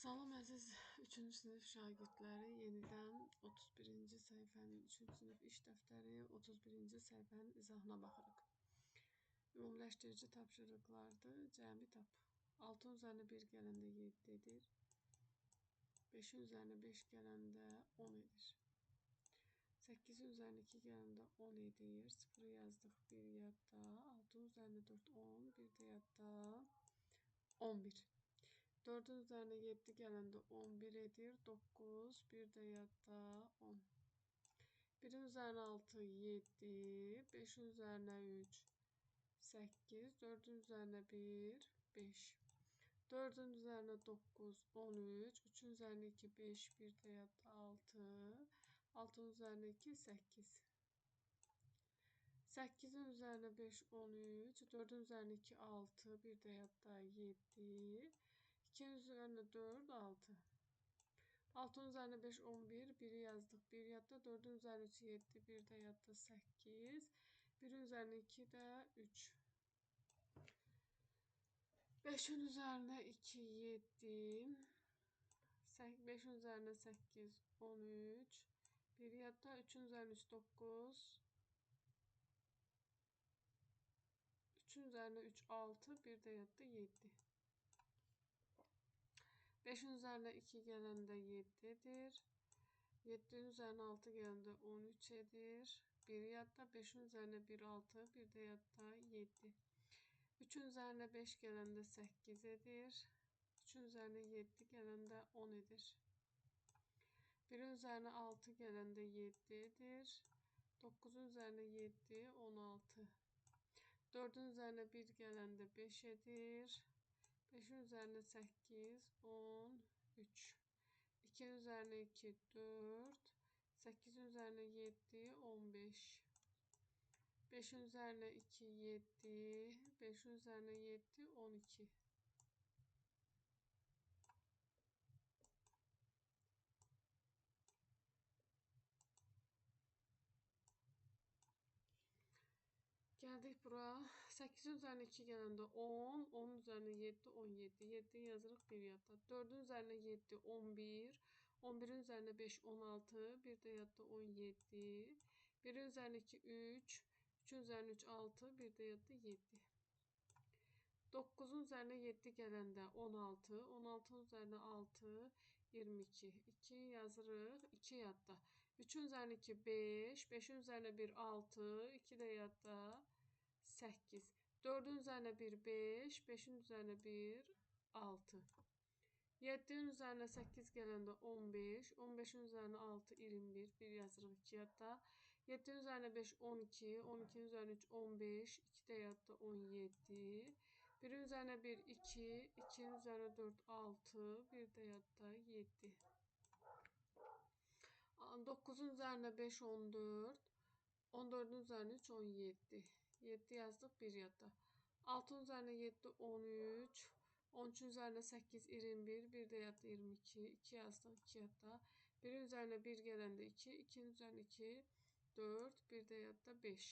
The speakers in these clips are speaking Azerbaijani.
Salam əziz 3-cü sinif şagirdləri, yenidən 31-ci səhifənin 3-cü sinif iş dəftəri 31-ci səhifənin izahına baxırıq. Ümumiləşdirici tapşırıqlardır. Cəmi tap. 6-ın üzərinə 1 gələndə 7 edir. 5-in üzərinə 5 gələndə 10 edir. 8-in üzərinə 2 gələndə 10 edir. 0-ı yazdıq 1 yadda. 6-ın üzərinə 4 10, 1 də yadda 11. 4-ün üzərinə 7 gələndə 11 edir. 9, 1 də yadda 10. 1-in üzərinə 6, 7. 5-in üzərinə 3, 8. 4-ün üzərinə 1, 5. 4-ün üzərinə 9, 13. 3-ün üzərinə 2, 5. 1 də yadda 6. 6-nın üzərinə 2, 8. 8-in üzərinə 5, 13. 4-ün üzərinə 2, 6. 1 də yadda 7. 2-nin üzərinə 4, 6. 6-nın üzərinə 5, 11. 1-i yazdıq, 1 yadda. 4-ün üzərinə 3, 7. 1 də yadda 8. 1-in üzərinə 2 də 3. 5-in üzərinə 2, 7. 5-in üzərinə 8, 13. 1 yadda. 3-ün üzərinə 3, 9. 3-ün üzərinə 3, 6. 1 də yadda 7. 5-in üzərinə 2 gələndə 7 edir. 7-nin üzərinə 6 gələndə 13 edir. 1 yadda. 5-in üzərinə 1, 6. 1 də yadda 7. 3-ün üzərinə 5 gələndə 8 edir. 3-ün üzərinə 7 gələndə 10 edir. 1-in üzərinə 6 gələndə 7 edir. 9-un üzərinə 7, 16. 4-ün üzərinə 1 gələndə 5 edir. 5-in üzərinə 8, 10, 3. 2-nin üzərinə 2, 4. 8-in üzərinə 7, 15. 5-in üzərinə 2, 7. 5-in üzərinə 7, 12. Gəldik bura. 8-in üzərinə 2 gələndə 10, 10-un üzərinə 7, 17. 7-ni yazırıq 1 yadda. 4-ün üzərinə 7, 11, 11-in üzərinə 5, 16, 1 də yadda 17. 1-in üzərinə 2, 3, 3-ün üzərinə 3, 6, 1 də yadda 7. 9-un üzərinə 7 gələndə 16, 16-nın üzərinə 6, 22. 2 yazırıq, 2 yadda. 3-ün üzərinə 2, 5, 5-in üzərinə 1, 6, 2 də yadda 8. 4-ün üzərinə 1, 5, 5-in üzərinə 1, 6. 7-nin üzərinə 8 gələndə 15, 15-in üzərinə 6, 21, 1 yazırıq 2 yadda. 7-nin üzərinə 5, 12, 12-nin üzərinə 3, 15, 2 də yadda 17. 1-in üzərinə 1, 2, 2-nin üzərinə 4, 6, 1 də yadda 7. 9-un üzərinə 5, 14, 14-ün üzərinə 3, 17. 7 yazdıq, 1 yadda. 6-nın üzərinə 7, 13, 13-ün üzərinə 8, 21, 1 də yadda 22, 2 yazdıq, 2 yadda. 1-in üzərinə 1 gələndə 2, 2-nin üzərinə 2, 4, 1 də yadda 5.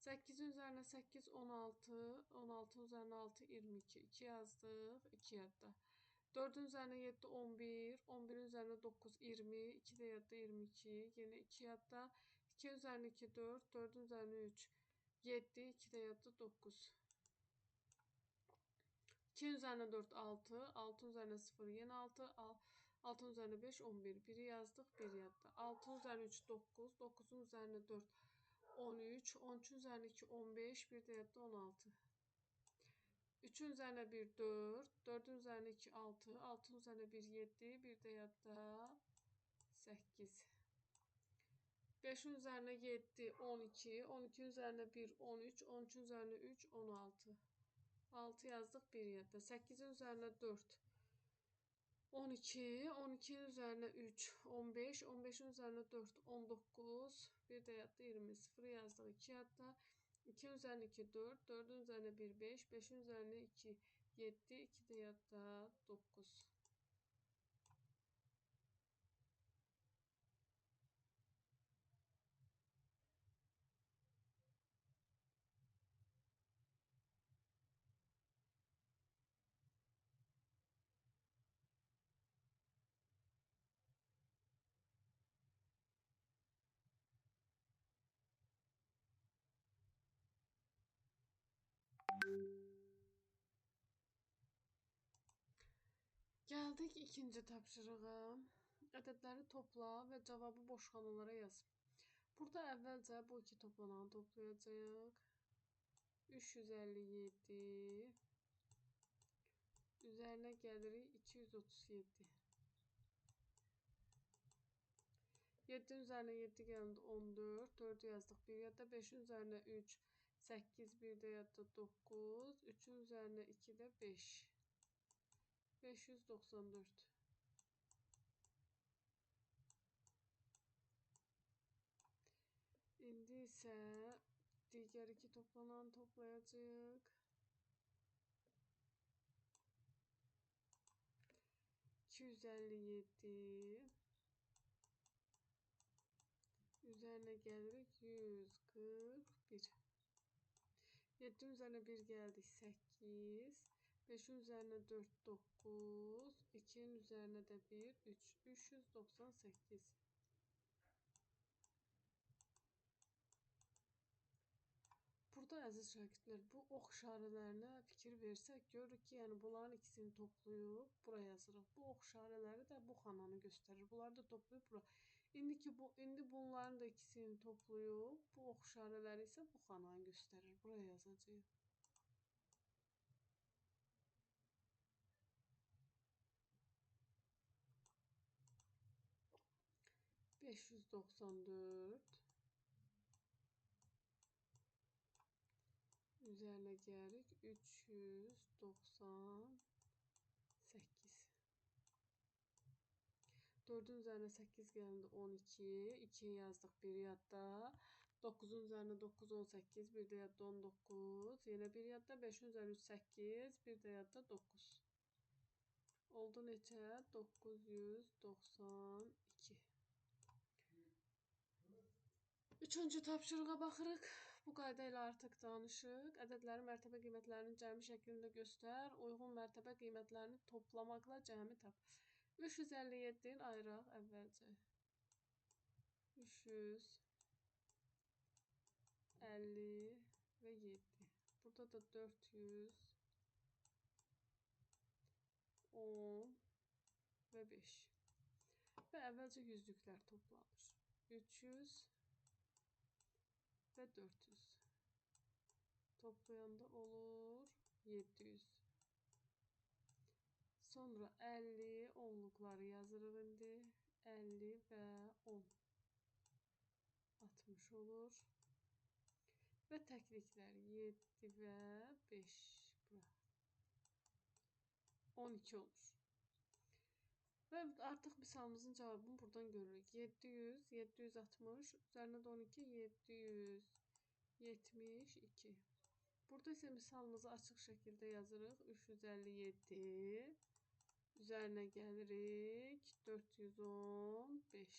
8-in üzərinə 8, 16, 16-nın üzərinə 6, 22, 2 yazdıq, 2 yadda. 4-ün üzərinə 7, 11, 11-in üzərinə 9, 20, 2 də yadda 22, yenə 2 yadda. 2-nin üzərinə 2, 4, 4-ün üzərinə 3, 7, 2 də yadda 9. 2-nin üzərinə 4, 6, 6-nın üzərinə 0, yenə 6, 6-nın üzərinə 5, 11. 1-i yazdıq, 1 yadda. 6-nın üzərinə 3, 9, 9-un üzərinə 4, 13, 13-ün üzərinə 2, 15, 1 də yadda 16. 3-ün üzərinə 1, 4, 4-ün üzərinə 2, 6, 6-nın üzərinə 1, 7, 1 də yadda 8. 5-in üzərinə 7, 12, 12-nin üzərinə 1, 13, 13-ün üzərinə 3, 16. 6 yazdıq, 1 yadda. 8-in üzərinə 4, 12, 12-nin üzərinə 3, 15, 15-in üzərinə 4, 19, 1 də yadda 20, 0 yazdıq, 2 yadda. 2-nin üzərinə 2, 4, 4-ün üzərinə 1, 5, 5-in üzərinə 2, 7, 2 də yadda 9. Gəldik ikinci tapşırığa. Ədədləri topla və cavabı boş xanalara yaz. Burada əvvəlcə bu iki toplananı toplayacağıq. 357 üzərinə gəlirik 237. 7-nin üzərinə 7 gələndə 14, 4-ü yazdıq 1 yadda, 5-in üzərinə 3, 8, 1 də yadda 9, 3-ün üzərinə 2 də 5. 594. İndi isə digər iki toplananı toplayacağıq. 257 üzərinə gəlirik 141. 7-nin üzərinə 1 gəldik 8. 5-in üzərinə 4, 9. 2-nin üzərinə də 1, 3. 398. Burada əziz şagirdlər, bu ox işarələrinə fikir versək, görürük ki, yəni bunların ikisini toplayıb bura yazırıq. Bu ox işarələri də bu xananı göstərir. Bunları da toplayıb bura. İndi bunların da ikisini toplayıb, bu ox işarələri isə bu xananı göstərir. Buraya yazacağıq. 594 üzərinə gəlirik 398. 4-ün üzərinə 8 gələndə 12, 2-yi yazdıq 1 yadda, 9-un üzərinə 9, 18, 1 də yadda 19, yenə 1 yadda, 5-in üzərinə 3, 8, 1 də yadda 9. Oldu neçə? 992. Üçüncü tapşırığa baxırıq. Bu qayda ilə artıq danışıq. Ədədləri mərtəbə qiymətlərinin cəmi şəklində göstər. Uyğun mərtəbə qiymətlərini toplamaqla cəmi tap. 357-ni ayıraq əvvəlcə. 350 və 7. Burada da 410 və 5. Və əvvəlcə yüzlüklər toplanır. 300 və 400. Toplayanda olur 700. Sonra 50 onluqları yazırıq indi. 50 və 10. 60 olur. Və təkliklər 7 və 5. Bura. 12 olur. Və artıq misalımızın cavabını buradan görürük. 700, 760, üzərinə də 12, 772. Burada isə misalımızı açıq şəkildə yazırıq. 357, üzərinə gəlirik 415.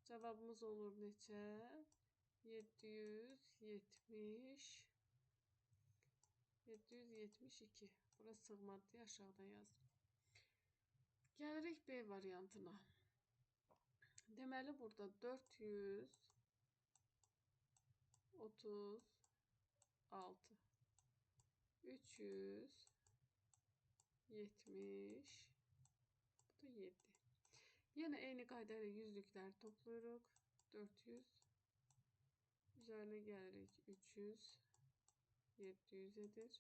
Cavabımız olur neçə? 770, 772. Bura sığmadı deyə aşağıdan yazdım. Gəlirik B variantına. Deməli, burada 436, 370, bu da 7. Yenə eyni qayda ilə yüzlükləri toplayırıq. 400, üzərinə gəlirik 300, 700 edir.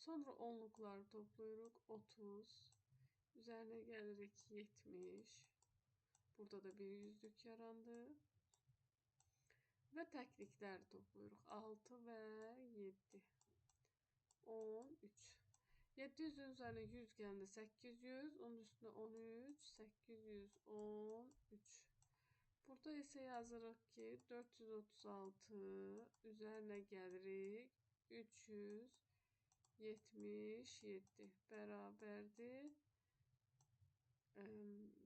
Sonra onluqları toplayırıq. 30, üzərinə gəlirik 70. Burada da bir yüzlük yarandı. Və təklikləri toplayırıq. 6 və 7. 13. 700-ün üzərinə 100 gələndə 800, onun üstünə 13, 813. Burada isə yazırıq ki, 436 üzərinə gəlirik 377 bərabərdir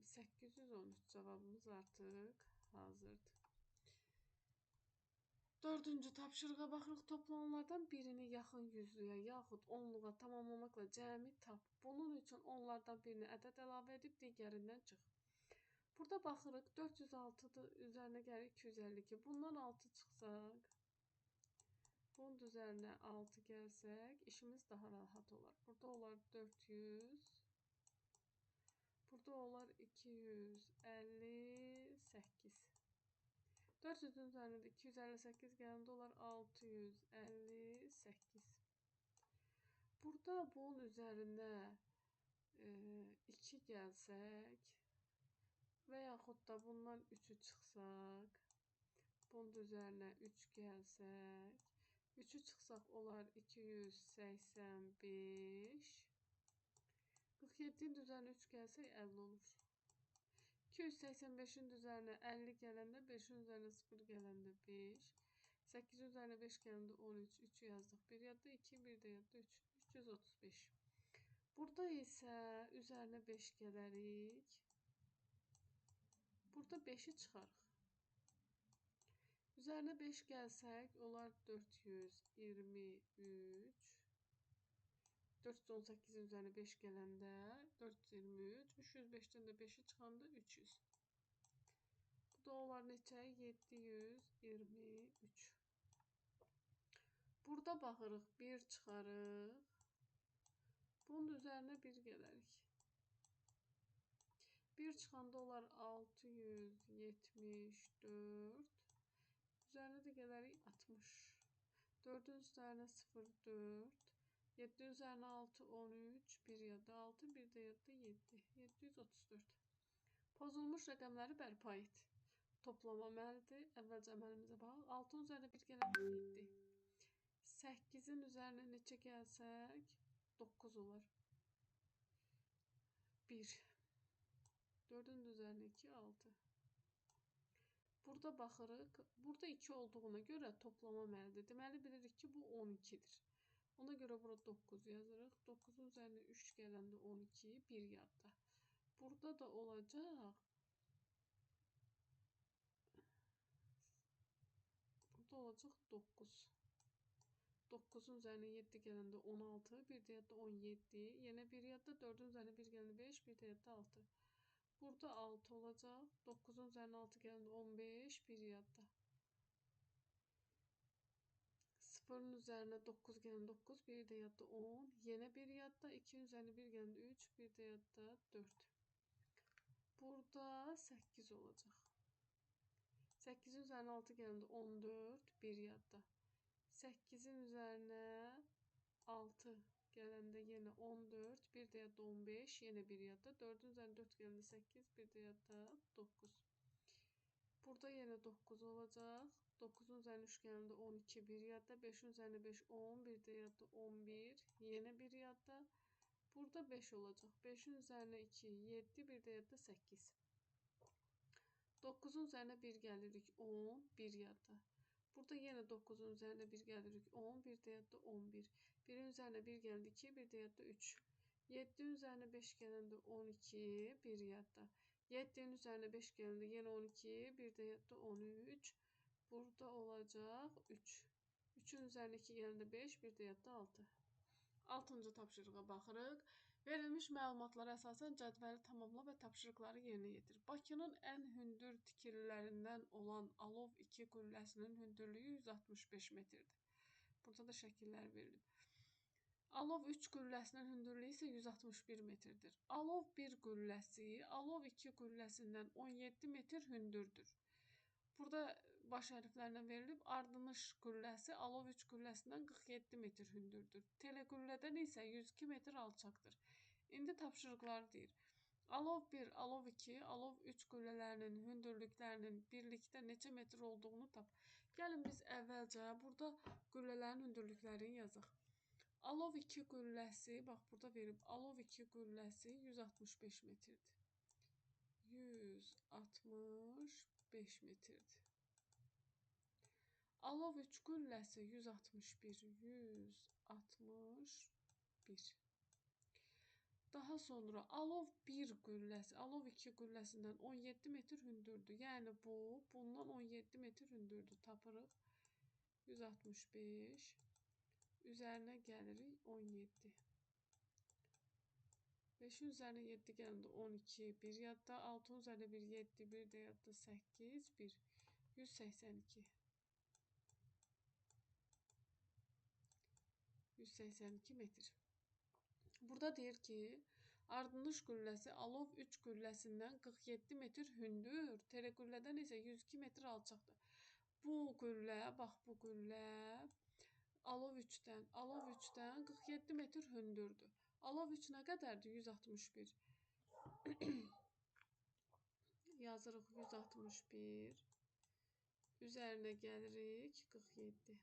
813. Cavabımız artıq hazırdır. Dördüncü tapşırığa baxırıq. Toplananlardan birini yaxın yüzlüyə yaxud onluğa tamamlamaqla cəmi tap. Bunun üçün onlardan birini ədəd əlavə edib digərindən çıx. Burada baxırıq 406-dır, üzərinə gəlir 252. Bundan 6 çıxsaq, Bunun üzərinə 6 gəlsək, işimiz daha rahat olar. Burada olar 400. Burada olar 258. 400-ün üzərinə də 258 gələndə olar 658. Burada bunun üzərinə 2 gəlsək və yaxud da bundan 3-ü çıxsaq, bunun üzərinə 3 gəlsək, 3-ü çıxsaq olar 285. 47-nin üzərinə 3 gəlsək 50 olur. 285-in üzərinə 50 gələndə 5-in üzərinə 0 gələndə 5. 8-in üzərinə 5 gələndə 13, 3-ü yazdıq. 1 yadda 2, 1 də yadda 3. 335. Burada isə üzərinə 5 gələrik. Burada 5-i çıxarıq. Üzərinə 5 gəlsək olar 423. 418-in üzərinə 5 gələndə 423, 305-dən də 5-i çıxanda 300. Bu da olar neçə? 723. Burada baxırıq, 1 çıxarıq. Bunun üzərinə 1 gələrik. 1 çıxanda olar 674. Üzərinə də gələrik 60. 4-ün üzərinə 0, 4. 7 üzərinə 6, 13, 1 yadda 6, 1 də yadda 7. 734. Pozulmuş rəqəmləri bərpa et. Toplama əməlidir. Əvvəlcə əməlimizə baxaq. 6-nın üzərinə 1 gələndə 7. 8-in üzərinə neçə gəlsək? 9 olar. 1. 4-ün üzərinə 2, 6. Burada baxırıq. Burada 2 olduğuna görə toplama əməlidir. Deməli, bilirik ki, bu 12-dir. Ona görə bura 9 yazırıq. 9-un üzərinə 3 gələndə 12, 1 yadda. Burada da olacaq. Burada olacaq 9. 9-un üzərinə 7 gələndə 16, 1 də yadda 17. Yenə 1 yadda, 4-ün üzərinə 1 gələndə 5, 1 də yadda 6. Burada 6 olacaq. 9-un üzərinə 6 gələndə 15, 1 yadda. 0-ın üzərinə 9 gələndə 9, 1 də yadda 10. Yenə 1 yadda, 2-nin üzərinə 1 gələndə 3, 1 də yadda 4. Burada 8 olacaq. 8-in üzərinə 6 gələndə 14, 1 yadda. 8-in üzərinə 6 gələndə yenə 14, 1 də yadda 15, yenə 1 yadda. 4-ün üzərinə 4 gələndə 8, 1 də yadda 9. Burada yenə 9 olacaq. 9-un üzərinə 3 gələndə 12, 1 yadda. 5-in üzərinə 5, 10, 1 də yadda 11, yenə 1 yadda. Burada 5 olacaq. 5-in üzərinə 2, 7, 1 də yadda 8. 9-un üzərinə 1 gəlirik, 10, 1 yadda. Burada yenə 9-un üzərinə 1 gəlirik, 10, 1 də yadda 11. 1-in üzərinə 1 gələndə 2, 1 də yadda 3. 7-nin üzərinə 5 gələndə 12, 1 yadda. 7-nin üzərinə 5 gələndə yenə 12, 1 də yadda 13. Burada olacaq 3. 3-ün üzərinə 2 gələndə 5, 1 də yadda 6. 6-cı tapşırığa baxırıq. Verilmiş məlumatlara əsasən cədvəli tamamla və tapşırıqları yerinə yetir. Bakının ən hündür tikililərindən olan Alov 2 qülləsinin hündürlüyü 165 metrdir. Burada da şəkillər verilib. Alov 3 qülləsinin hündürlüyü isə 161 metrdir. Alov 1 qülləsi Alov 2 qülləsindən 17 metr hündürdür. Burada baş hərflərlə verilib. Ardımış qülləsi Alov 3 qülləsindən 47 metr hündürdür. Teleqüllədən isə 102 metr alçaqdır. İndi tapşırıqları deyir. Alov 1, Alov 2, Alov 3 qüllələrinin hündürlüklərinin birlikdə neçə metr olduğunu tap. Gəlin biz əvvəlcə burada qüllələrin hündürlüklərini yazaq. Alov 2 qülləsi, bax burada verib, Alov 2 qülləsi 165 metrdir. 165 metrdir. Alov 3 qülləsi 161, 161. Daha sonra Alov 1 qülləsi, Alov 2 qülləsindən 17 metr hündürdür. Yəni bu, bundan 17 metr hündürdür. Tapırıq. 165. Üzərinə gəlirik 17. 5-in üzərinə 7 gələndə 12, 1 yadda, 6-ın üzərinə 1, 7, 1 də yadda 8, 1, 182. 182 metr. Burada deyir ki, ardınış qülləsi Alov 3 qülləsindən 47 metr hündür, teleqüllədən isə 102 metr alçaqdır. Bu qüllə, bax bu qüllə Alov 3-dən 47 metr hündürdür. Alov 3 nə qədərdir? 161. Yazırıq 161. Üzərinə gəlirik 47.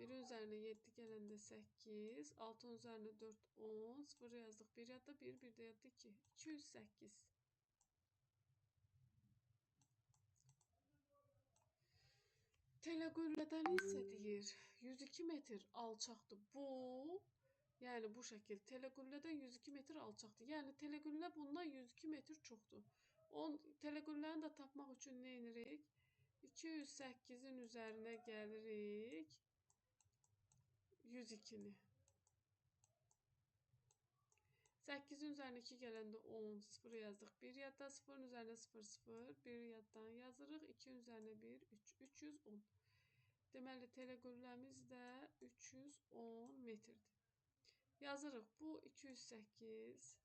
1-in üzərinə 7 gələndə 8, 6-nın üzərinə 4, 10, 0 yazdıq 1 yadda, 1, 1 də yadda 2, 208. Teleqüllədən isə deyir 102 metr alçaqdır. Bu, yəni bu şəkil teleqüllədən 102 metr alçaqdır. Yəni teleqüllə bundan 102 metr çoxdur. Teleqülləni də tapmaq üçün nə edirik? 208-in üzərinə gəlirik 102-ni. 8-in üzərinə 2 gələndə 10, 0 yazdıq. 1 yadda, 0-ın üzərinə 0, 0, 1 yaddan yazırıq. 2-nin üzərinə 1, 3, 310. Deməli, teleqülləmiz də 310 metrdir. Yazırıq. Bu 208,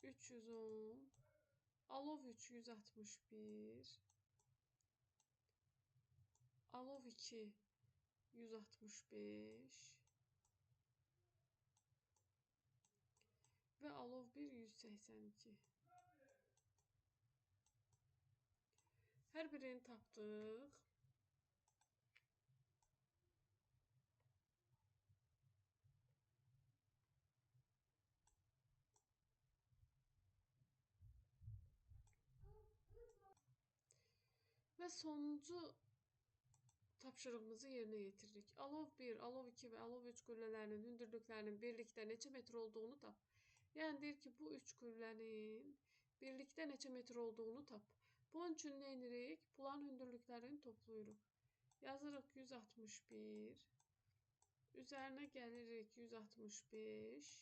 310, Alov 3, 161, Alov 2, 165 və Alov 1, 182. Hər birini tapdıq. Və sonuncu tapşırığımızı yerinə yetiririk. Alov 1, Alov 2 və Alov 3 qüllələrinin hündürlüklərinin birlikdə neçə metr olduğunu tap. Yəni deyir ki, bu 3 qüllənin birlikdə neçə metr olduğunu tap. Bunun üçün nə edirik? Bunların hündürlüklərini toplayırıq. Yazırıq 161. Üzərinə gəlirik 165.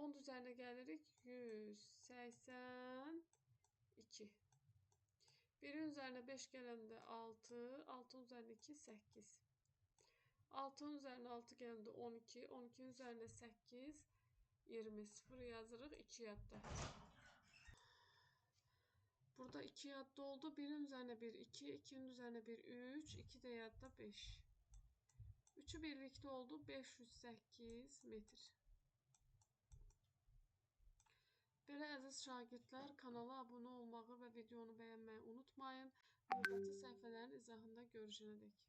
10 üzərinə gəlirik 182. 1-in üzərinə 5 gələndə 6, 6-nın üzərinə 2, 8. 6-nın üzərinə 6 gələndə 12, 12-nin üzərinə 8, 20, 0 yazırıq, 2 yadda. Burada 2 yadda oldu. 1-in üzərinə 1, 2, 2-nin üzərinə 1, 3, 2 də yadda 5. 3-ü birlikdə oldu 508 metr. Belə əziz şagirdlər, kanala abunə olmağı və videonu bəyənməyi unutmayın. Növbəti səhifələrin izahında görüşənədək.